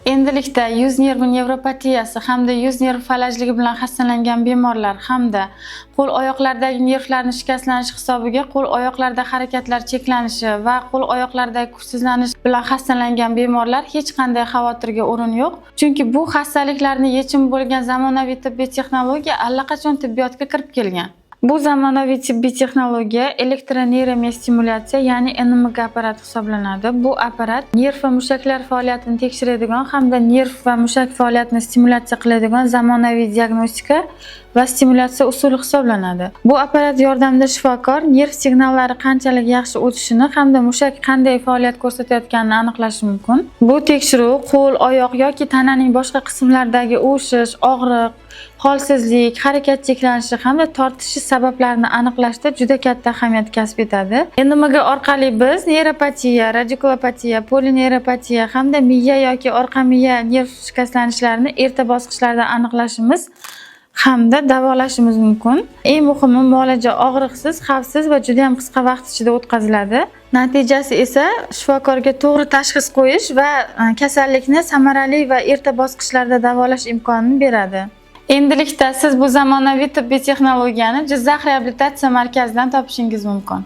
Endilikda yuz nervi nevropatiyasi hamda yuz nervi falajligi bilan xastalangan bemorlar hamda qo'l oyoqlardagi nervlarni shikastlanishi hisobiga qo'l oyoqlarda harakatlar cheklanishi va qo'l oyoqlardagi kuchsizlanish bilan xastalangan bemorlar hech qanday xavotirga o'rin yo'q. Chunki bu xastaliklarni yechimi bo'lgan zamonaviy tibbiy texnologiya allaqachon tibbiyotga kirib kelgan. Bu zamonaviy tibbiy texnologiya elektroneyromiostimulyatsiya, ya'ni NMG apparati hisoblanadi. Bu apparat nerv va mushaklar faoliyatini tekshiradigan hamda nerv va mushak faoliyatini stimulyatsiya qiladigan zamonaviy diagnostika va stimulyatsiya usuli hisoblanadi. Bu apparat yordamida shifokor nerv signallari qanchalik yaxshi o'tishini hamda mushak qanday faoliyat ko'rsatayotganini aniqlashi mumkin. Bu tekshiruv qo'l, oyoq yoki tananing boshqa qismlaridagi uvishish, og'riq, holsizlik, harakat cheklanishi hamda tortishish sabablarini aniqlashda juda katta ahamiyat kasb etadi. NMG orqali biz neyropatiya, radikulopatiya, polineyropatiya hamda miya yoki orqa miya nerv shikastlanishlarini erta bosqichlarda aniqlashimiz hamda davolashimiz mumkin. Eng muhimi, muolaja og'riqsiz, xavfsiz va juda ham qisqa vaqt ichida o'tkaziladi. Natijasi esa shifokorga to'g'ri tashxis qo'yish va kasallikni samarali va erta bosqichlarda davolash imkonini beradi. Endilikda siz bu zamonaviy tibbiy texnologiyani Jizzax reabilitatsiya markazidan topishingiz mumkin.